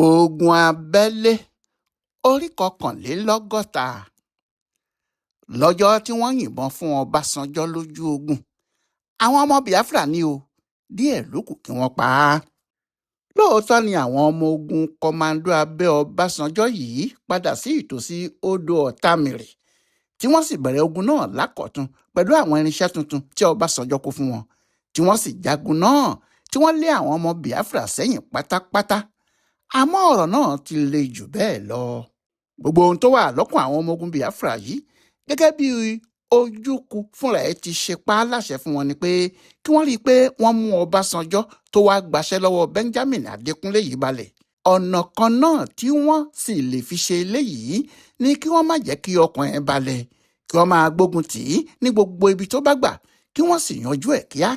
Ogun Abẹ́lé orí 61. Lọ́jọ́ tí wọ́n yìnbọn fún Ọbàṣánjọ́ lójú ogun, àwọn ọmọ Biafra ní o, díẹ̀ ló kù kí wọ́n pa á. Lóòótọ́ ni àwọn ọmọ ogun kọmándó abẹ́ Ọbàṣánjọ́ yìí padà sí ìtòsí odò Ọ̀tàmìrì, tí wọ́n sì bẹ̀rẹ̀ ogun náà lákọ̀tun pẹ̀lú àwọn irinṣẹ́ tuntun tí Ọbásanjọ́ kó fún wọn, tí wọ́n sì jagun náà, tí wọ́n lé àwọn ọmọ Biafra sẹ́yìn pátápátá. Àmọ́ ọ̀rọ̀ náà ti le jù bẹ́ẹ̀ lọ. Gbogbo ohun tó wà lọ́kàn àwọn ọmọ ogun Biafra yìí, gẹ́gẹ́ bí Ojukwu fúnra ẹ̀ ti ṣe pa á láṣẹ fún wọn, ni pé kí wọ́n rí i pé wọ́n mú Ọbásanjọ́ tó wàá gbaṣẹ́ lọ́wọ́ Benjamin Adékúnlé yìí balẹ̀. Ọ̀nà kan náà tí wọ́n sì lè fi ṣe eléyìí ni kí wọ́n má jẹ́ kí ọkàn ẹ̀ balẹ̀, kí wọ́n máa gbógun tì í ní gbogbo ibi tó bá gbà, kí wọ́n sì yanjú ẹ̀ kíá,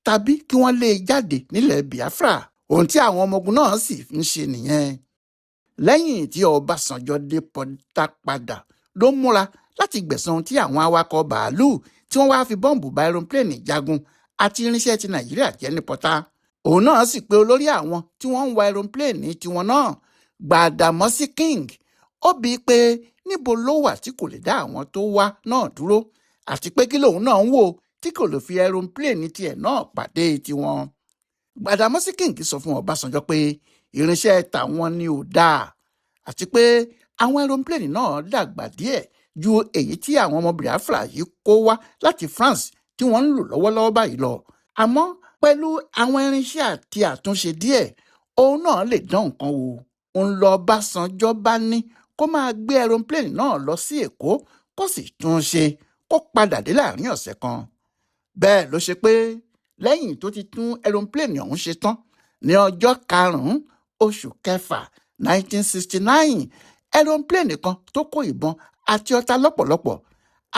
tàbí kí wọ́n lé e jáde nílẹ̀ Biafra. Ohun tí àwọn ọmọ ogun náà sì ń ṣe nìyẹn. Lẹ́yìn tí Ọbásanjọ́ dé Pọ́tà padà ló múra láti gbẹ̀san ohun tí àwọn awakọ̀ bàálù tí wọ́n wáá fi bọ́ǹbù ba aeroplane jagun àti irinṣẹ́ ti Nàìjíríà jẹ́ ní Pọ́tà. Òun náà sì pé olórí àwọn tí wọ́n ń wa aeroplane tiwọn náà, Gbàdàmọ́sí King. Ó bíi pé níbo ló wà tí kò lè dá àwọn tó wá náà dúró, àti pé kí lòun náà ń wò tí kò lè fi aeroplane tiẹ̀ náà pàdé tiwọn. Gbàdàmọ́sí King sọ fún Ọbásanjọ́ pé irinṣẹ́ tàwọn ni ò dáa, àti pé àwọn aeroplane náà dàgbà díẹ̀ ju èyí tí àwọn ọmọ Biafra yìí kó wá láti France tí wọ́n ń lò lọ́wọ́lọ́wọ́ báyìí lọ. Àmọ́ pẹ̀lú àwọn irinṣẹ́ àti àtúnṣe díẹ̀, òun náà lè dán nǹkan wò. Ń lọ Ọbásanjọ́ bá ní kó máa gbé aeroplane náà lọ sí Èkó, kó sì tún un ṣe, kó padà dé láàrin ọ̀sẹ̀ kan. Bẹ́ẹ̀ ló ṣe pé lẹ́yìn tó ti tún aeroplane ọ̀hún ṣe tán ní ọjọ́ 5 oṣù kẹfà 1969, aeroplane kan tó kó ìbọn àti ọta lọ́pọ̀lọpọ̀,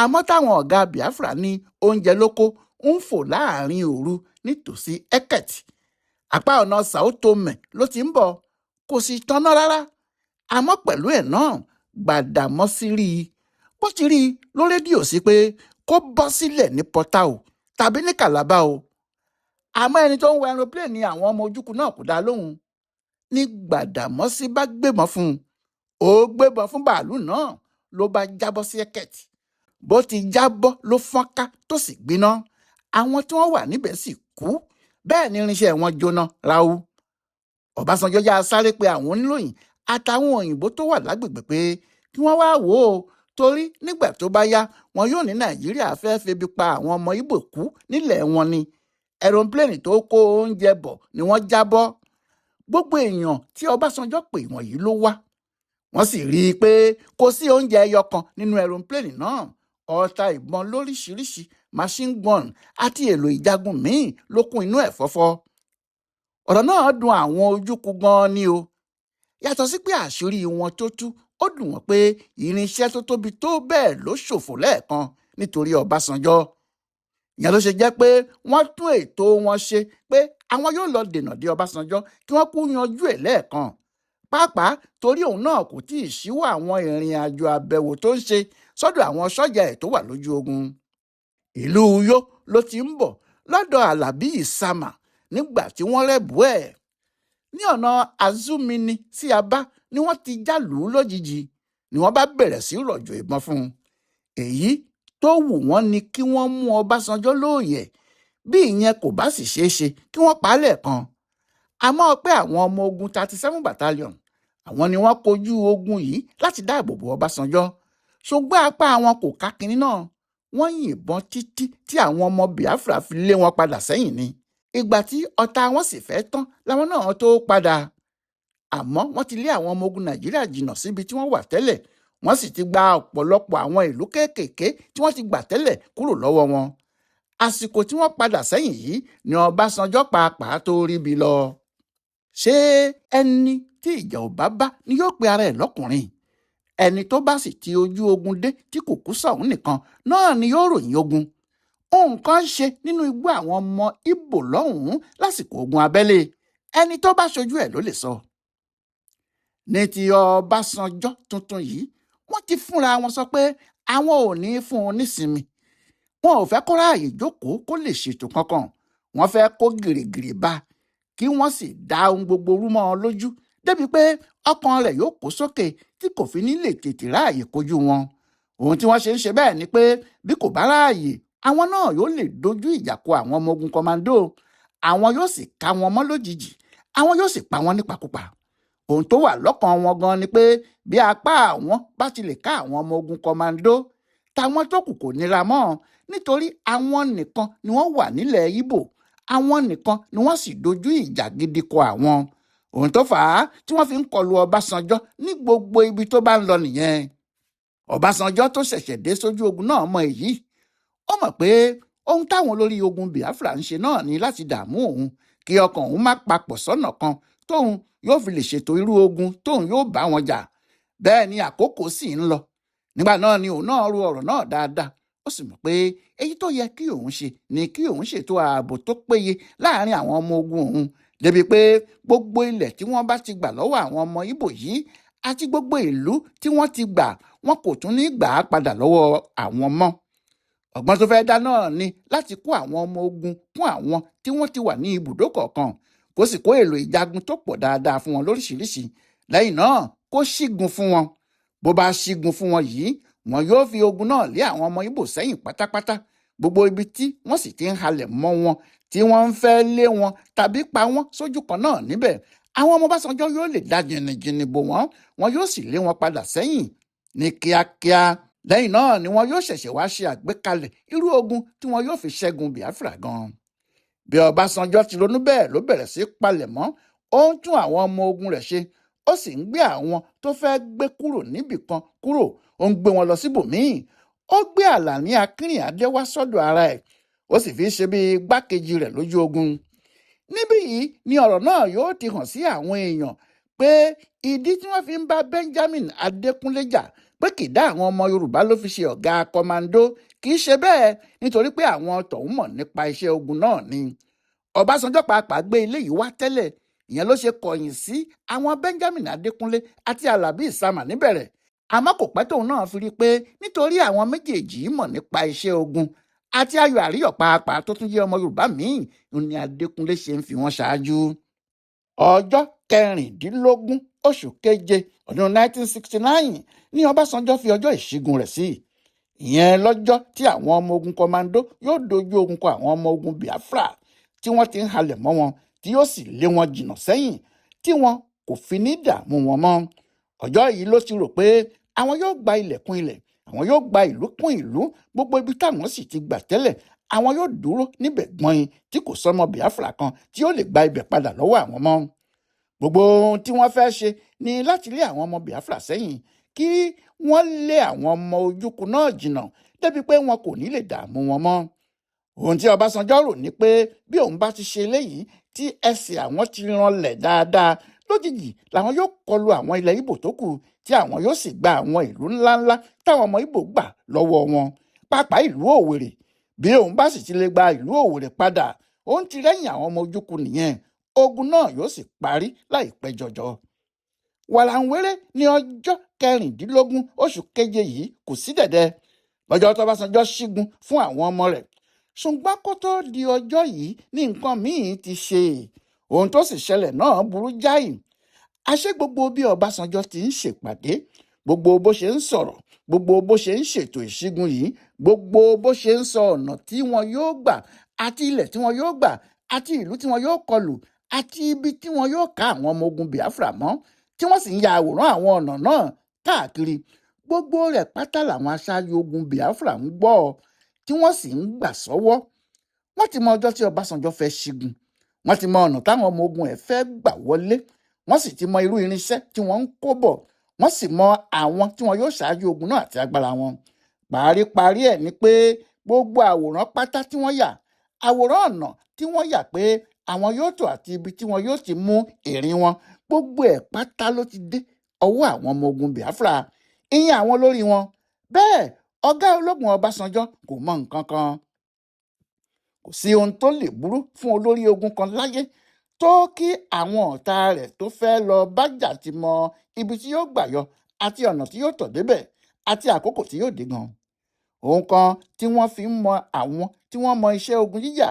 àmọ́ táwọn ọ̀gá Biafra ní oúnjẹ ló kó, ń fò láàrin òru nítòsí Eket. Apá ọ̀nà Sao Tome ló ti ń bọ̀, kò sì tanná rárá. Àmọ́ pẹ̀lú ẹ̀ náà, Gbàdàmọ́sí rí i. Bó ti rí i ló rédíò sí pé kó bọ́ sílẹ̀ ní Pọ́tà o tàbí ní Calabar o. Àmọ́ ẹni tó ń wa aeroplane ní àwọn ọmọ ojúkun náà kò dá lóhùn. Ní Gbàdàmọ́sí bá gbébọn fún un, ó gbébọn fún bàálù náà, ló bá jábọ́ sí Eket. Bó ti jábọ́ ló fọ́nká tó sì gbiná. Àwọn tí wọ́n wà níbẹ̀ sì kú, bẹ́ẹ̀ ni irinṣẹ́ wọn jóná ráú. Ọbásanjọ́ yá sáré pé àwọn oníròyìn àtàwọn òyìnbó tó wà lágbègbè pé kí wọ́n wá wò ó, torí nígbà tó bá yá, wọn yóò ní Nàìjíríà fẹ́ẹ́ febi pa àwọn ọmọ Ìgbò kú nílẹ̀ wọn ni. Aeroplane tó kó oúnjẹ bọ̀ ni wọ́n jábọ́. Gbogbo èèyàn tí Ọbásanjọ́ pè wọ̀nyí ló wá. Wọ́n sì rí i pé kò sí oúnjẹ ẹyọ kan nínú aeroplane náà. Ọta ìbọn lóríṣiríṣi, machine gun àti èlò ìjagun míín ló kún inú ẹ̀ fọ́fọ́. Ọ̀rọ̀ náà dùn àwọn ojúkú gan-an ni o. Yàtọ̀ sí pé àṣírí wọn tó tú, ó dùn wọ́n pé irinṣẹ́ tó tóbi tó bẹ́ẹ̀ ló ṣòfò lẹ́ẹ̀kan nítorí Ọbásanjọ́. Ìyẹn ló ṣe jẹ́ pé wọ́n tún ètò wọn ṣe pé àwọn yóò lọ dènà dé Ọbásanjọ́ kí wọ́n kú yanjú ẹ̀ lẹ́ẹ̀kan, pàápàá torí òun náà kò tí ì ṣíwọ́ àwọn ìrìn àjò àbẹ̀wò tó ń ṣe sọ́dọ̀ àwọn sọ́jà ẹ̀ tó wà lójú ogun. Ìlú Uyo ló ti ń bọ̀ lọ́dọ̀ Alábí Ìsàmà nígbà tí wọ́n rẹ́bù ẹ̀. Ní ọ̀nà Azumini sí Aba ni wọ́n ti já lù ú lójijì, ni wọ́n bá bẹ̀rẹ̀ sí rọ̀jò ìbọn fún un. Èyí tó wù wọ́n ni kí wọ́n mú Ọbásanjọ́ lóòyẹ̀, bí ìyẹn kò bá sì ṣeé ṣe, kí wọ́n pa á lẹ́ẹ̀kan. Àmọ́ pé àwọn ọmọ ogun 37 battalion, àwọn ni wọ́n kojú ogun yìí láti dáàbò bo Ọbásanjọ́, ṣùgbọ́n apá àwọn kò ká kinní náà. Wọ́n yìnbọn títí tí àwọn ọmọ Biafra fi lé wọn padà sẹ́yìn ni. Ìgbà tí ọ̀tá wọn sì fẹ́ tán làwọn náà tó padà. Àmọ́ wọ́n ti lé àwọn ọmọ ogun Nàìjíríà jìnnà síbi tí wọ́n wà tẹ́lẹ̀, wọ́n sì ti gba ọ̀pọ̀lọpọ̀ àwọn ìlú kéékèèké tí wọ́n ti gbà tẹ́lẹ̀ kúrò lọ́wọ́ wọn. Àsìkò tí wọ́n padà sẹ́yìn yìí ni Ọbásanjọ́ pàápàá tó ríbi lọ. Ṣé ẹni tí ìjà ò bá bá ni yóò pe ara ẹ̀ lọ́kùnrin? Ẹni tó bá sì ti ojú ogun dé tí kò kú sọ̀hún nìkan náà ni yóò ròyìn ogun. Nǹkan ṣe nínú igbó àwọn ọmọ Ìgbò lọ́hùn-ún lásìkò ogun abẹ́lé, ẹni tó bá ṣojú ẹ̀ ló lè sọ. Ní ti Ọbásanjọ́ tuntun yìí, wọ́n ti fúnra wọn sọ pé àwọn ò ní í fún un nísinmi. Wọn ò fẹ́ kó ráàyè jókòó kó lè ṣètò kankan. Wọ́n fẹ́ kó gìrìgìrì bá, kí wọ́n sì dá ohun gbogbo rú mọ́ ọ lójú. Débi pé ọkàn rẹ̀ yóò kó sókè tí kò fi ní lè tètè ráàyè kojú wọn. Ohun tí wọ́n ṣe ń ṣe bẹ́ẹ̀ ni pé bí kò bá ráàyè, àwọn náà yóò lè dojú ìjà kọ àwọn ọmọ ogun kọmándó. Àwọn yóò sì ká wọn mọ́ lójijì, àwọn yóò sì pa wọ́n nípakúpa. Ohun tó wà lọ́kàn wọn gan ni pé bí apá àwọn bá ti lè ká àwọn ọmọ ogun kọmándó, táwọn tó kù kò nira mọ́, nítorí àwọn nìkan ni wọ́n wà nílẹ̀ Ìgbò, àwọn nìkan ni wọ́n sì dojú ìjà gidi kọ àwọn. Ohun tó fà á tí wọ́n fi ń kọlu Ọbásanjọ́ ní gbogbo ibi tó bá ń lọ nìyẹn. Ọbásanjọ́ tó ṣẹ̀ṣẹ̀ dé sójú ogun náà mọ èyí. Ó mọ̀ pé ohun táwọn olórí ogun Biafra ń ṣe náà ni láti dààmú òun, kí ọkàn òun má papọ̀ sọ́nà kan tóun yóò fi lè ṣètò irú ogun tóun yóò bá wọn jà. Bẹ́ẹ̀ ni àkókò sì ń lọ. Nígbà náà ni òun náà ro ọ̀rọ̀ náà dáadáa. Ó sì mọ̀ pé èyí tó yẹ kí òun ṣe ni kí òun ṣètò ààbò tó péye láàrin àwọn ọmọ ogun òun, débi pé gbogbo ilẹ̀ tí wọ́n bá ti gbà lọ́wọ́ àwọn ọmọ Ìgbò yìí àti gbogbo ìlú tí wọ́n ti gbà, wọn kò tún ní gbà á padà lọ́wọ́ àwọn mọ́. Ọgbọ́n tó fẹ́ẹ́ dá náà ni láti kó àwọn ọmọ ogun kún àwọn tí wọ́n ti wà ní ibùdó kọ̀ọ̀kan, kó sì kó èlò ìjagun tó pọ̀ dáadáa fún wọn lóríṣiríṣi. Lẹ́yìn náà, kó ṣígun fún wọn. Bó bá ṣígun fún wọn yìí, wọn yóò fi ogun náà lé àwọn ọmọ Ìgbò sẹ́yìn pátápátá. Gbogbo ibi tí wọ́n sì ti ń halẹ̀ mọ́ wọn, tí wọ́n ń fẹ́ lé wọn tàbí pa wọ́n sójú kan náà níbẹ̀, àwọn ọmọ Ọbásanjọ́ yóò lè dá jìnnìjìnnì bò wọ́n, wọn yóò sì lé wọn padà sẹ́yìn ní kíákíá. Lẹ́yìn náà ni wọn yóò ṣẹ̀ṣẹ̀ wá ṣe àgbékalẹ̀ irú ogun tí wọn yóò fi ṣẹ́gun Biafra gan. Bí Ọbásanjọ́ ti ronú bẹ́ẹ̀ ló bẹ̀rẹ̀ sí palẹ̀mọ́. Ó ń tún àwọn ọmọ ogun rẹ̀ ṣe, ó sì ń gbé àwọn tó fẹ́ gbé kúrò níbì kan kúrò, ó ń gbé wọn lọ síbòmíì. Ó gbé Àlàní Akínrìnádé wá sọ́dọ̀ ara ẹ̀, ó sì fi ṣe bí igbákejì rẹ̀ lójú ogun. Níbí yìí ni ọ̀rọ̀ náà yóò ti hàn sí àwọn èèyàn pé ìdí tí wọ́n fi ń bá Benjamin Adékúnlé jà pé kì í dá àwọn ọmọ Yorùbá ló fi ṣe ọ̀gá kọmándó, kì í ṣe bẹ́ẹ̀ nítorí pé àwọn tọ̀hún mọ̀ nípa iṣẹ́ ogun náà ni. Ọbásanjọ́ pàápàá gbé ilé yìí wá tẹ́lẹ̀. Ìyẹn ló ṣe kọ̀yìn sí àwọn Benjamin Adékúnlé àti Alábí Ìsámà níbẹ̀rẹ̀. Àmọ́ kò pẹ́ tóun náà fi rí i pé nítorí àwọn méjèèjì mọ̀ nípa iṣẹ́ ogun àti Ayọ̀ Àríyọ̀ pàápàá tó tún jẹ́ ọmọ Yorùbá míì ní Adékúnlé ṣe ń fi wọ́n ṣáájú. Ọjọ́ 16 oṣù keje ọdún 1969 ní Ọbásanjọ́ fi ọjọ́ ìṣígun rẹ̀ sí. Ìyẹn lọ́jọ́ tí àwọn ọmọ ogun kọmándó yóò dojú ogun kọ àwọn ọmọ ogun Biafra tí wọ́n ti ń halẹ̀ mọ́ wọn, tí yóò sì lé wọn jìnnà sẹ́yìn, tí wọn kò fi ní dààmú wọn mọ́. Ọjọ́ yìí ló ti rò pé àwọn yóò gba ilẹ̀ kún ilẹ̀, àwọn yóò gba ìlú kún ìlú. Gbogbo ibi táwọn sì ti gbà tẹ́lẹ̀, àwọn yóò dúró níbẹ̀ gbọ́n tí kò sọmọ Biafra kan tí yóò lè gba ibẹ̀ padà lọ́wọ́ àwọn mọ́. Gbogbo ohun tí wọ́n fẹ́ ṣe ni láti lé àwọn ọmọ Biafra sẹ́yìn, kí wọ́n lé àwọn ọmọ ojúkun náà jìnnà débi pé wọn kò ní lè dààmú wọn mọ́. Ohun tí Ọbásanjọ́ rò ní pé bí òun bá ti ṣe eléyìí tí ẹsẹ̀ àwọn ti ranlẹ̀ dáadáa, lójijì làwọn yóò kọlu àwọn ilẹ̀ Ìgbò tó kù, tí àwọn yóò sì gba àwọn ìlú ńláńlá táwọn ọmọ Ìgbò gbà lọ́wọ́ wọn, pàápàá ìlú Òwèrè. Bí òun bá sì ti lè gba ìlú Òwèrè padà, òun ti rẹ́yìn àwọn ọmọ ojúkun nìyẹn. Ogun náà yóò sì parí láìpẹ́ jọjọ. Wàràǹwéré ní ọjọ́ 16 oṣù keje yìí kò sí dẹ̀dẹ̀ lọ́jọ́ tó Ọbásanjọ́ ṣígun fún àwọn ọmọ rẹ̀. Ṣùgbọ́n kó tó di ọjọ́ yìí ní nǹkan míì ti ṣe. Ohun tó sì ṣẹlẹ̀ náà burú jáì. Àṣé gbogbo bí Ọbásanjọ́ ti ń ṣèpàdé, gbogbo bó ṣe ń sọ̀rọ̀, gbogbo bó ṣe ń ṣètò ìṣígun yìí, gbogbo bó ṣe ń sọ ọ̀nà tí wọn yóò gbà àti ilẹ̀ tí wọn yóò gbà àti ìlú tí wọn yóò kọlù àti ibi tí wọn yóò ká àwọn ọmọ ogun Biafra mọ́, tí wọ́n sì ń ya àwòrán àwọn ọ̀nà náà káàkiri, gbogbo rẹ̀ pátá làwọn aṣáájú ogun Biafra ń gbọ́ tí wọ́n sì ń gbà sọ́wọ́. Wọ́n ti mọ ọjọ́ tí Ọbásanjọ́ fẹ́ ṣígun, wọ́n ti mọ ọ̀nà táwọn ọmọ ogun ẹ̀ fẹ́ gbà wọlé, wọ́n sì ti mọ irú irinṣẹ́ tí wọ́n ń kó bọ̀, wọ́n sì mọ àwọn tí wọn yóò ṣáájú ogun náà àti agbára wọn. Paríparí ẹ̀ ni pé gbogbo àwòrán pátá tí wọ́n yà, àwòrán ọ̀nà tí wọ́n yà pé àwọn yóò tò àti ibi tí wọn yóò ti mú ìrìn wọn, gbogbo ẹ̀ pátá ló ti dé ọwọ́ àwọn ọmọ ogun Biafra, ìyẹn àwọn olórí wọn. Bẹ́ẹ̀ ọ̀gá ológun Ọbásanjọ́ kò mọ nǹkan kan. Kò sí ohun tó lè burú fún olórí ogun kan láyé tó kí àwọn ọ̀tá rẹ̀ tó fẹ́ lọ bájà ti mọ ibi tí yóò gbà yọ àti ọ̀nà tí yóò tọ̀ débẹ̀ àti àkókò tí yóò dé gan. Ohun kan tí wọ́n fi ń mọ àwọn tí wọ́n mọ iṣẹ́ ogun jíjà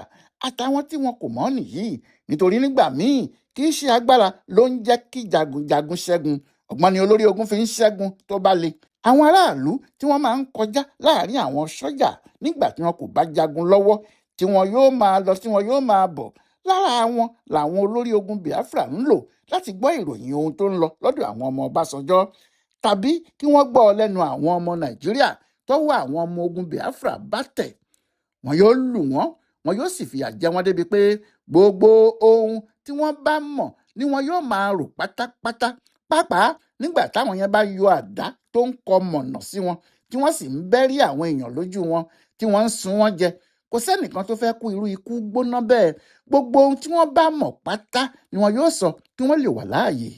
àtàwọn tí wọn kò mọ̀ nìyí, nítorí nígbà míì kì í ṣe agbára ló ń jẹ́ kí jagunjagun ṣẹ́gun, ọgbọ́n ni olórí ogun fi ń ṣẹ́gun tó bá le. Àwọn aráàlú tí wọ́n máa ń kọjá láàrin àwọn sọ́jà nígbà tí wọn kò bá jagun lọ́wọ́, tí wọn yóò máa lọ tí wọn yóò máa bọ̀, lára wọn làwọn olórí ogun Biafra ń lò láti gbọ́ ìròyìn ohun tó ń lọ lọ́dọ̀ àwọn ọmọ Ọbásanjọ́, tàbí kí wọ́n gbọ́ ọ lẹ́nu àwọn ọmọ Nàìjíríà tọ́wọ́ àwọn ọmọ ogun Biafra bá tẹ̀. Wọn yóò lù wọ́n, wọn yóò sì fìyà jẹ wọ́n débi pé gbogbo ohun tí wọ́n bá mọ̀ ni wọn yóò máa rò pátápátá, pàápàá nígbà táwọn yẹn bá yọ àdá tó ń kọ mọ̀nà sí wọn, tí wọ́n sì ń bẹ́rí àwọn èèyàn lójú wọn, tí wọ́n ń sun wọ́n jẹ. Kò sẹ́nìkan tó fẹ́ kú irú ikú gbóná bẹ́ẹ̀. Gbogbo ohun tí wọ́n bá mọ̀ pátá ni wọn yóò sọ kí wọ́n lè wà láàyè.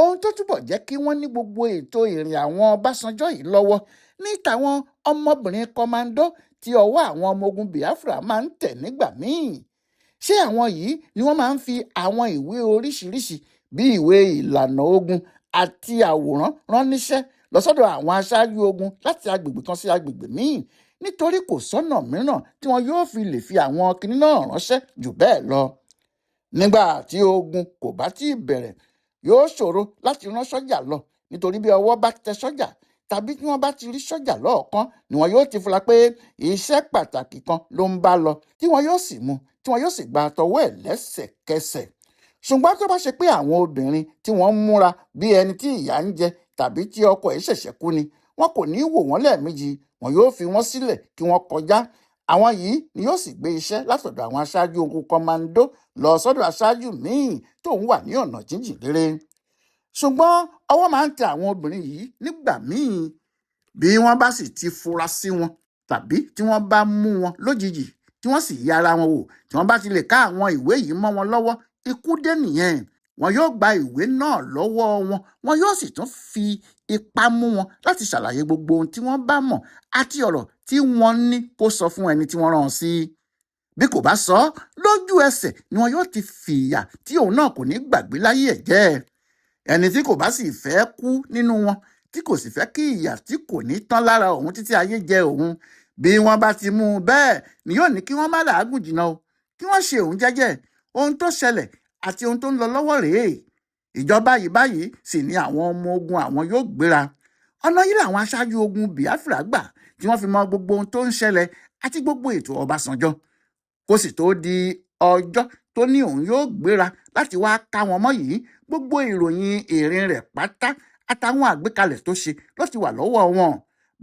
Ohun tó túbọ̀ jẹ́ kí wọ́n ní gbogbo ètò ìrìn àwọn Ọbásanjọ́ yìí lọ́wọ́ ní tàwọn ọmọbìnrin kọmándó tí ọwọ́ àwọn ọmọ ogun Biafra máa ń tẹ̀ nígbà míì. Ṣé àwọn yìí ni wọ́n máa ń fi àwọn ìwé oríṣiríṣi bí ìwé ìlànà ogun àti àwòrán rán níṣẹ́ lọ sọ́dọ̀ àwọn aṣáájú ogun láti agbègbè kan sí agbègbè míì, nítorí kò sọ́nà mìíràn tí wọn yóò fi lè fi àwọn kinní náà ránṣẹ́ jù bẹ́ẹ̀ lọ. Nígbà tí ogun kò bá tí ì bẹ̀rẹ̀, yóò ṣòro láti rán sọ́jà lọ, nítorí bí ọwọ́ bá tẹ sọ́jà tàbí tí wọ́n bá ti rí sọ́jà lọ́ọ̀kan ni wọn yóò ti fura pé iṣẹ́ pàtàkì kan ló ń bá lọ, tí wọn yóò sì mú, tí wọn yóò sì gba tọwọ́ ẹ̀ lẹ́sẹ̀kẹsẹ̀. Ṣùgbọ́n tó bá ṣe pé àwọn obìnrin tí wọ́n ń múra bí ẹni tí ìyà ń jẹ tàbí tí ọkọ ẹ̀ ṣẹ̀ṣẹ̀ kú ni, wọn kò ní wò wọ́n lẹ́ẹ̀mejì, wọn yóò fi wọ́n sílẹ̀ kí wọ́n kọjá. Àwọn yìí ni yóò sì gbé iṣẹ́ látọ̀dọ̀ àwọn aṣáájú ogun kọmándó lọ sọ́dọ̀ aṣáájú míì tó ń wà ní ọ̀nà jíjìn rere. Ṣùgbọ́n ọwọ́ máa ń tẹ àwọn obìnrin yìí nígbà míì, bí wọ́n bá sì ti fura sí wọn tàbí tí wọ́n bá mú wọn lójijì tí wọ́n sì yí ara wọn wò, tí wọ́n bá ti lè ká àwọn ìwé yìí mọ́ wọn lọ́wọ́, ikú dé nìyẹn. Wọn yóò gba ìwé náà lọ́wọ́ wọn, wọn yóò sì tún fi ipá mú wọn láti ṣàlàyé gbogbo ohun tí wọ́n bá mọ̀ àti ọ̀rọ̀ tí wọ́n ní kó sọ fún ẹni tí wọ́n rán an sí. Bí kò bá sọ, lójú ẹsẹ̀ ni wọn yóò ti fìyà tí òun náà kò ní gbàgbé láyé ẹ̀ jẹ́. Ẹni tí kò bá sì fẹ́ kú nínú wọn, tí kò sì fẹ́ kí ìyà tí kò ní tán lára òun títí ayé jẹ òun, bí wọ́n bá ti mú un bẹ́ẹ̀ ni yóò ní kí wọ́n má làágùn jìnnà o, kí wọ́n ṣe òun jẹ́jẹ́. Ohun tó ṣẹlẹ̀ àti ohun tó ń lọ lọ́wọ́ rèé. Ìjọba yìí báyìí sì ni àwọn ọmọ ogun àwọn yóò gbéra. Ọ̀nà yìí làwọn aṣáájú ogun Biafra gbà tí wọ́n fi mọ gbogbo ohun tó ń ṣẹlẹ̀ àti gbogbo ètò Ọbásanjọ́. Kó sì tó di ọjọ́ tó ní òun yóò gbéra láti wá ká wọn mọ́ yìí, gbogbo ìròyìn ìrìn rẹ̀ pátá àtàwọn àgbékalẹ̀ tó ṣe ló ti wà lọ́wọ́ wọn.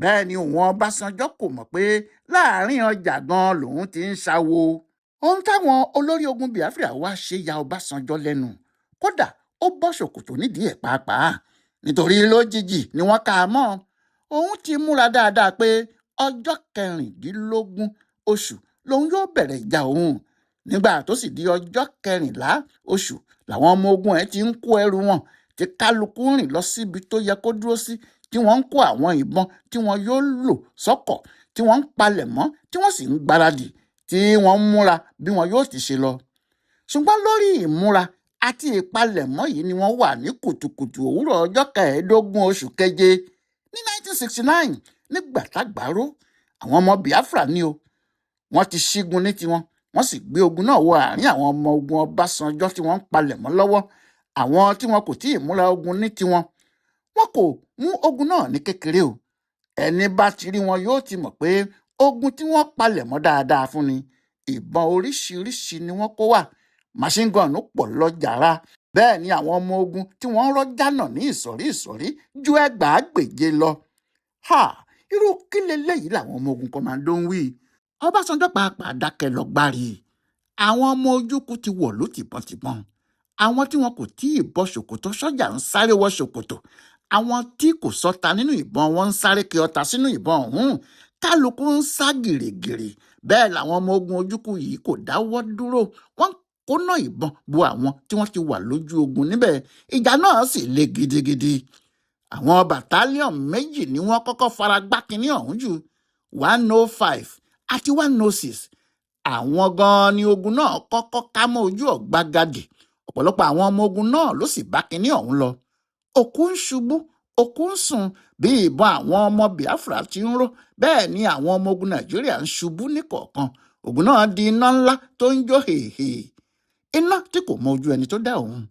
Bẹ́ẹ̀ ni òun Ọbásanjọ́ kò mọ̀ pé láàrin ọjà gan lòun ti ń ṣàwo. Ohun táwọn olórí ogun Biafra wá ṣe ya Ọbásanjọ́ lẹ́nu, kódà ó bọ́ ṣòkòtò nídìí ẹ̀ pàápàá, nítorí lójijì ni wọ́n ká a mọ́. Òun ti múra dáadáa pé ọjọ́ 16 oṣù lòun yóò bẹ̀rẹ̀ ìjà òun. Nígbà tó sì di ọjọ́ 14 oṣù làwọn ọmọ ogun ẹ̀ ti ń kó ẹrù wọn, tí kálukú rìn lọ síbi tó yẹ kó dúró sí, tí wọ́n ń kó àwọn ìbọn tí wọ́n yóò lò sọ́kọ̀, tí wọ́n ń palẹ̀ mọ́, tí wọ́n sì ń gbáradì, tí wọ́n ń múra bí wọn yóò ti ṣe lọ. Ṣùgbọ́n lórí ìmúra àti ìpalẹ̀mọ́ yìí ni wọ́n wà ní kùtùkùtù òwúrọ̀ ọjọ́ 15 oṣù keje ní 1969, nígbà tágbàáró àwọn ọmọ Biafra ní o. Wọ́n ti ṣígun ní tiwọn, wọ́n sì gbé ogun náà wọ àárín àwọn ọmọ ogun Ọbásanjọ́ tí wọ́n ń palẹ̀mọ́ lọ́wọ́. Àwọn tí wọn kò tíì múra ogun ní tiwọn, wọn kò mú ogun náà ní kékeré o. Ẹni bá ti rí wọn yóò ti mọ̀ pé ogun tí wọ́n palẹ̀mọ́ dáadáa fún ni. Ìbọn oríṣiríṣi ni wọ́n kó wá, machine gun pọ̀ lọ jàrá. Bẹ́ẹ̀ ni àwọn ọmọ ogun tí wọ́n ń rọ́ jánà ní ìsọ̀rí ìsọ̀rí ju 2500 lọ. Ha! Irú kí leléyìí làwọn ọmọ ogun kọ́mándó ń wí. Ọbásanjọ́ pàápàá dákẹ́ lọ gbárí. Àwọn ọmọ ojúkú ti wọ̀ ló tìbọntìbọn. Àwọn tí wọn kò tí ì bọ́ ṣòkòtò sọ́jà ń sáré wọ ṣòkòtò. Àwọn tí kò sọta nínú ìbọn wọn ń sáré kí ọta sínú ìbọn ọ̀hún. Kálukú ń sá gìrìgìrì. Bẹ́ẹ̀ làwọn ọmọ ogun ojúkú yìí kò dáwọ́ dúró. Wọ́n kóná ìbọn bo àwọn tí wọ́n ti wà lójú ogun níbẹ̀. Ìjà náà sì le gidigidi. Àwọn bàtálíọ̀n méjì ni wọ́n kọ́kọ́ fara gbá kinní ọ̀hún jù, 105 àti 106. Àwọn gan-an ni ogun náà kọ́kọ́ ká mọ́ ojú ọ̀gbagadè. Ọ̀pọ̀lọpọ̀ àwọn ọmọ ogun náà ló sì bá kinní ọ̀hún lọ. Òkú ń ṣubú, òkú ń sùn, bí ìbọn àwọn ọmọ Biafra ti ń ró, bẹ́ẹ̀ ni àwọn ọmọ ogun Nàìjíríà ń ṣubú níkọ̀ọ̀kan. Ogun náà di iná ńlá tó ń jó hèhè, iná tí kò mọ ojú ẹni tó dá òun.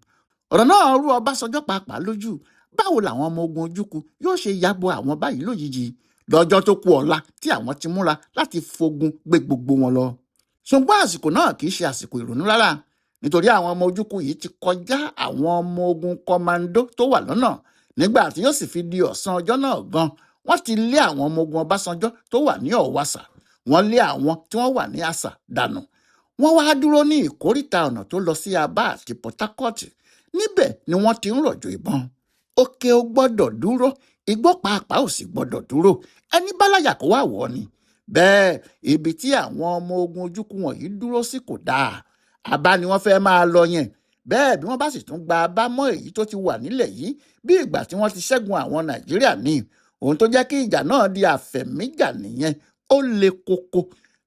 Ọ̀rọ̀ náà rú Ọbásanjọ́ pàápàá lójú. Báwo làwọn ọmọ ogun Ojukwu yóò ṣe yabo àwọn báyìí lójijì lọ́jọ́ tó kù ọ̀la tí àwọn ti múra láti fogun gbé gbogbo wọn lọ? Ṣùgbọ́n àsìkò náà kì í ṣe àsìkò ìrònú rárá, nítorí àwọn ọmọ Ojukwu yìí ti kọjá àwọn ọmọ ogun kọmando tó wà lọ́nà. Nígbà tí yóò sì fi di ọ̀sán ọjọ́ náà gan, wọ́n ti lé àwọn ọmọ ogun Ọbásanjọ́ tó wà ní Ọ̀wàsà, wọ́n lé àwọn tí wọ́n wà ní Àsà dànù. Wọ́n wá dúró ní ìkóríta ọ̀nà tó lọ sí Aba àti Port Harcourt. Níbẹ̀ ni wọ́n ti ń rọ̀jò ìbọn. Òkè ò gbọ́dọ̀ dúró, igbó pàápàá ò sì gbọ́dọ̀ dúró, ẹni báláyà kó wá wọ̀ ni. Bẹ́ẹ̀ ibi tí àwọn ọmọ ogun Ojukwu wọ̀nyí dúró sí kò dáa. Àbá ni wọ́n fẹ́ máa lọ yẹn. Bẹ́ẹ̀ bí wọ́n bá sì tún gba Abá mọ́ èyí tó ti wà nílẹ̀ yìí, bí ìgbà tí wọ́n ti ṣẹ́gun àwọn Nàìjíríà ní. Ohun tó jẹ́ kí ìjà náà di àfẹ̀míjà nìyẹn, ó le koko.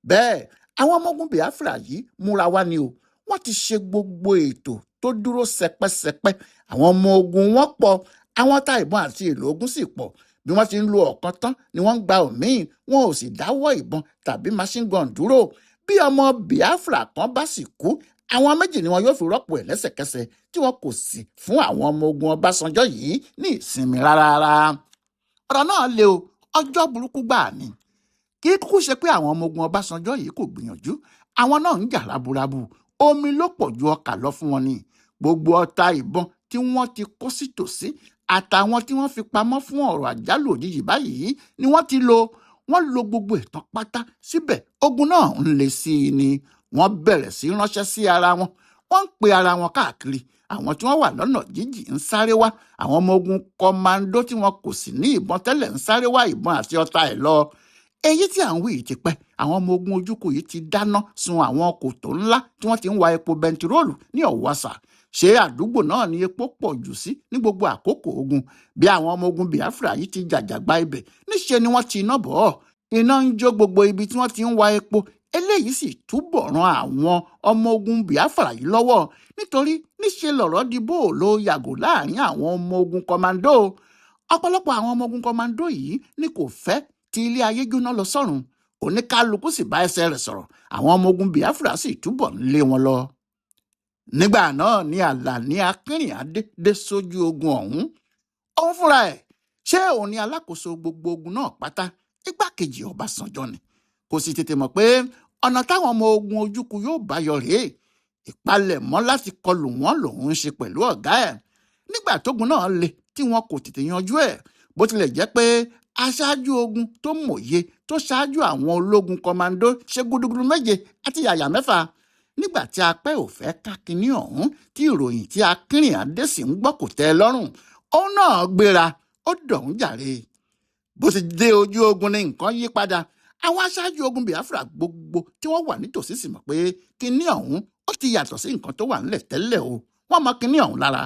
Bẹ́ẹ̀ àwọn ọmọ ogun Biafra yìí múra wá ni o. Wọ́n ti ṣe gbogbo ètò tó dúró sẹpẹ́sẹpẹ́. Àwọn ọmọ ogun wọn pọ̀, àwọn tá ìbọn àti èlò ogun sì pọ̀. Bí wọ́n ti ń lo ọ̀kan tán ni wọ́n ń gba òmíì, wọn ò sì dáwọ́ ìbọn tàbí machine gun dúró. Bí ọmọ Biafra kan bá sì kú, àwọn méjì ni wọn yóò fi rọ́pò ẹ̀ lẹ́sẹ̀kẹsẹ̀, tí wọn kò sì fún àwọn ọmọ ogun Ọbásanjọ́ yìí ní ìsinmi rárá. Ọ̀rọ̀ náà le o, ọjọ́ burúkú gbáà ni. Kì í kúkú ṣe pé àwọn ọmọ ogun Ọbásanjọ́ yìí kò gbìyànjú, àwọn náà ń jà raburabu. Omi ló pọ̀ ju ọkà lọ fún wọn ni. Gbogbo ọta ìbọn tí wọ́n ti kó sí tòsí àtàwọn tí wọ́n fi pamọ́ fún ọ̀rọ̀ àjálù òjijì báyìí ni wọ́n ti lò. Wọ́n lo gbogbo ìtàn pátá, síbẹ̀ ogun náà ń le sí i ni. Wọ́n bẹ̀rẹ̀ sí ránṣẹ́ sí ara wọn, wọ́n ń pe ara wọn káàkiri. Àwọn tí wọ́n wà lọ́nà jíjìn ń sáré wá, àwọn ọmọ ogun kọmando tí wọn kò sì ní ìbọn tẹ́lẹ̀ ń sáré wá ìbọn àti ọta ẹ̀ lọ. Èyí tí à ń wí yìí ti pẹ́. Àwọn ọmọ ogun Ojukwu yìí ti dáná sun àwọn kòtò ńlá tí wọ́n ti ń wa epo bẹntiróòlù ní Ọ̀wàsà. Ṣé àdúgbò náà ni epo pọ̀ jù sí ní gbogbo àkókò ogun? Bí àwọn ọmọ ogun Biafra yìí ti jàjàgbá ibẹ̀, níṣe ni wọ́n ti iná bọ̀ ọ́. Iná ń jó gbogbo ibi tí wọ́n ti ń wa epo. Eléyìí sì túbọ̀ ran àwọn ọmọ ogun Biafra yìí lọ́wọ́, nítorí níṣe lọ̀rọ̀ di bó ló yàgò láàrin àwọn ọmọ ogun kọmando. Ọ̀pọ̀lọpọ̀ àwọn ọmọ ogun kọmando yìí ni kò fẹ́ ti ilé ayé jóná lọ sọ́run. Oníkálukú sì bá ẹsẹ̀ rẹ̀ sọ̀rọ̀. Àwọn ọmọ ogun Biafra sì túbọ̀ ń lé wọn lọ. Nígbà náà ni Àlàní Akínrìnádé dé sójú ogun ọ̀hún. Òun fúnra ẹ̀, ṣé òun ni alákòóso gbogbo ogun náà pátá? Igbákejì Ọbásanjọ́ ni. Kò sì tètè mọ̀ pé ọ̀nà táwọn ọmọ ogun Ojukwu yóò bá yọ rèé. Ìpalẹ̀mọ́ láti kọlù wọ́n lòun ń ṣe pẹ̀lú ọ̀gá ẹ̀. Nígbà tógun náà le tí wọn kò tètè yanjú ẹ̀, bó tilẹ̀ jẹ́ pé aṣáájú ogun tó mòye tó ṣáájú àwọn ológun kọmando ṣe gudugudu méje àti yàyà mẹ́fà. Nígbà tí apẹ́ ò fẹ́ ká kinní ọ̀hún, tí ìròyìn tí Akínrìnádé sì ń gbọ́ kò tẹ́ ẹ lọ́rùn, òun náà gbéra ó dọ̀hún jàre. Bó ti dé ojú ogun ni nǹkan yí padà. Àwọn aṣáájú ogun Biafra gbogbo tí wọ́n wà nítòsí sì mọ̀ pé kinní ọ̀hún ó ti yàtọ̀ sí nǹkan tó wà ńlẹ̀ tẹ́lẹ̀ o. Wọ́n mọ kinní ọ̀hún lára.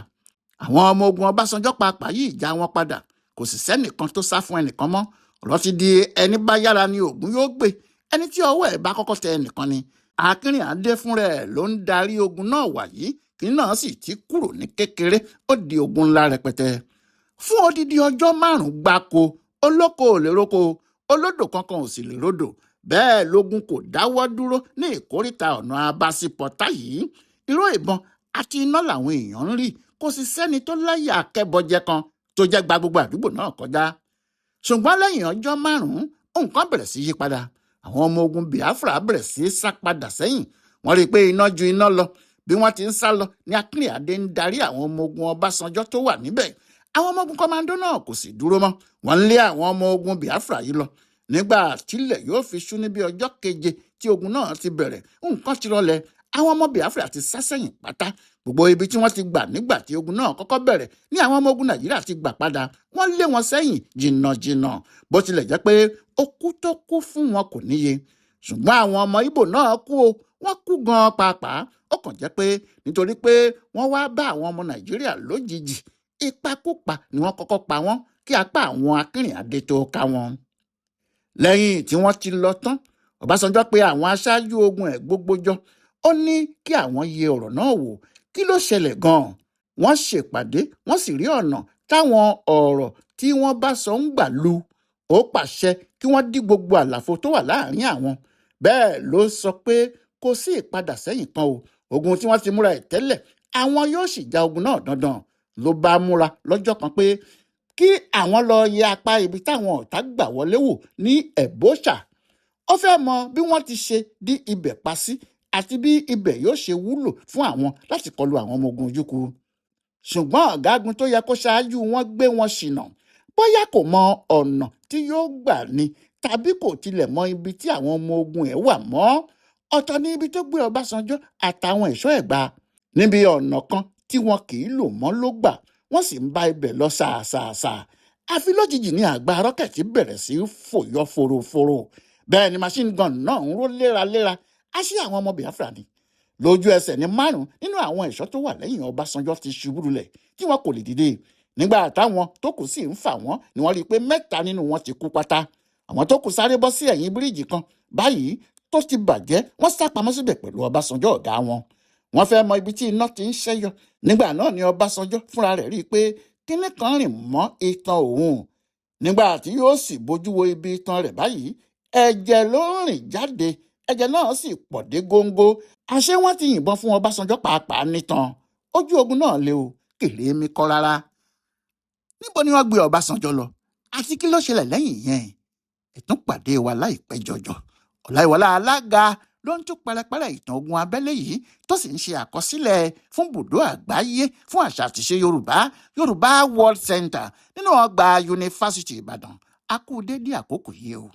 Àwọn ọmọ ogun Ọbásanjọ́ pàápàá yí ìjà wọn padà, kò sì sẹ́nìkan tó sá fún ẹnìkan mọ́. Ọ̀rọ̀ ti di ẹni bá yára ni ògùn yóò gbé, ẹni tí ọwọ́ ẹ̀ bá kọ́kọ́ tẹ ẹnìkan ni. Akínrìnádé fúnra ẹ̀ ló ń darí ogun náà wàyí, kí náà sì ti kúrò ní kékeré, ó di ogun ńlá rẹpẹtẹ. Fún odidi ọjọ́ márùn-ún gbáko, olóko ò lè roko, olódò kankan ò sì lè rodò. Bẹ́ẹ̀ lógun kò dáwọ́ dúró ní ìkóríta ọ̀nà abasipọ̀tá yìí. Ìró ìbọn àti iná làwọn èèyàn ń rí, kò sì sẹ́ni tó láyà akẹ́bọjẹ kan tó jẹ́ gba gbogbo àdúgbò náà kọjá. Ṣùgbọ́n lẹ́yìn ọjọ́ márùn-ún, nǹkan bẹ̀rẹ̀ sí yí padà. Àwọn ọmọ ogun Biafra bẹ̀rẹ̀ sí sá padà sẹ́yìn. Wọ́n rí i pé iná ju iná lọ. Bí wọ́n ti ń sá lọ ní Akínrìnádé ń darí àwọn ọmọ ogun Ọbásanjọ́ tó wà níbẹ̀. Àwọn ọmọ ogun kọmando náà kò sì dúró mọ́, wọ́n ń lé àwọn ọmọ ogun Biafra yìí lọ. Nígbà tílẹ̀ yóò fi ṣú ní bí ọjọ́ keje tí ogun náà ti bẹ̀rẹ̀, nǹkan ti rọlẹ̀. Àwọn ọmọ Biafra ti sá sẹ́yìn pátá. Gbogbo ibi tí wọ́n ti gbà nígbà tí ogun náà kọ́kọ́ bẹ̀rẹ̀ ní àwọn ọmọ ogun Nàìjíríà ti gbà padà. Wọ́n lé wọn sẹ́yìn jìnnàjìnnà, bó tilẹ̀ jẹ́ pé okú tó kú fún wọn kò níye. Ṣùgbọ́n àwọn ọmọ Ìgbò náà kú o, wọ́n kú gan-an pàápàá. Ó kàn jẹ́ pé nítorí pé wọ́n wá bá àwọn ọmọ Nàìjíríà lójijì, ìpakúpa ni wọ́n kọ́kọ́ pa wọ́n kí apá àwọn Akínrìnádé tó ká wọn. Lẹ́yìn tí wọ́n ti lọ tán, Ọbásanjọ́ pe àwọn aṣáájú ogun ẹ̀ gbogbo jọ. Ó ní kí àwọn yẹ ọ̀rọ̀ náà wò. Kí ló ṣẹlẹ̀ gan-an? Wọ́n ṣèpàdé, wọ́n sì rí ọ̀nà táwọn ọ̀rọ̀ tí wọ́n bá sọ ń gbà lu. Ó pàṣẹ kí wọ́n dí gbogbo àlàfo tó wà láàrin àwọn. Bẹ́ẹ̀ ló sọ pé kò sí ìpadà sẹ́yìn kan o. Ogun tí wọ́n ti múra ẹ̀ tẹ́lẹ̀, àwọn yóò sì ja ogun náà dandan. Ló bá múra lọ́jọ́ kan pé kí àwọn lọ yẹ apá ibi táwọn ọ̀tá gbà wọlé wò ní Ẹ̀bóṣà. Ó fẹ́ mọ bí wọ́n ti ṣe dí ibẹ̀ pa sí àti bí ibẹ̀ yóò ṣe wúlò fún àwọn láti kọlu àwọn ọmọ ogun Ojukwu. Ṣùgbọ́n ọ̀gágun tó yẹ kó ṣáájú wọn gbé wọn ṣìnà. Bóyá kò mọ ọ̀nà tí yóò gbà ni, tàbí kò tilẹ̀ mọ ibi tí àwọn ọmọ ogun ẹ̀ wà mọ́. Ọ̀tọ̀ ní ibi tó gbé Ọbásanjọ́ àtàwọn ẹ̀ṣọ́ ẹ̀ gbà. Níbi ọ̀nà kan tí wọn kì í lò mọ́ ló gbà, wọ́n sì ń bá ibẹ̀ lọ sàásàásà. Àfi lójijì ní àgbá rọ́kẹ̀tì bẹ̀rẹ̀ sí í fòyọ foroforo. Bẹ́ẹ̀ ni machine gun náà ń ró léraléra. Á sí àwọn ọmọ Biafra ni. Lójú ẹsẹ̀ ní 5 nínú àwọn ẹ̀ṣọ́ tó wà lẹ́yìn Ọbásanjọ́ ti ṣubú lulẹ̀ tí wọn kò lè dìde. Nígbà táwọn tó kù sì ń fà wọ́n ni wọ́n rí i pé 3 nínú wọn ti kú pátá. Àwọn tó kù sáré bọ́ sí ẹ̀yìn bíríìjì kan báyìí tó ti bàjẹ́, wọ́n sá pamọ́ síbẹ̀ pẹ̀lú Ọbásanjọ́ ọ̀gá wọn. Wọ́n fẹ́ mọ ibi tí iná ti ń ṣẹ́yọ. Nígbà náà ni Ọbásanjọ́ fúnra rẹ̀ rí i pé kíní kan rìn mọ́ itan òun. Nígbà tí yóò sì bójú wo ibi itan rẹ̀ báyìí, ẹ̀jẹ̀ ló ń rìn jáde. Ẹ̀jẹ̀ náà sì pọ̀ dé góńgó. Àṣé wọ́n ti yìnbọn fún Ọbásanjọ́ pàápàá nítan. Ojú ogun náà le o, kèrè mi kọ́ rárá. Níbo ni wọ́n gbé Ọbásanjọ́ lọ? Àti kí ló ṣẹlẹ̀ lẹ́yìn yẹn? Ẹ tún pàdé wa láìpẹ́ jọjọ. Ọláìwọlá Alága ló ń tún pẹrẹpẹrẹ ìtàn ogun abẹ́lé yìí, tó sì ń ṣe àkọsílẹ̀ fún bùdó àgbáyé fún àṣà àtìṣe Yorùbá, Yorùbá World Center, nínú ọgbà Yunifásítì Ìbàdàn. A kú dédé àkókò yìí o.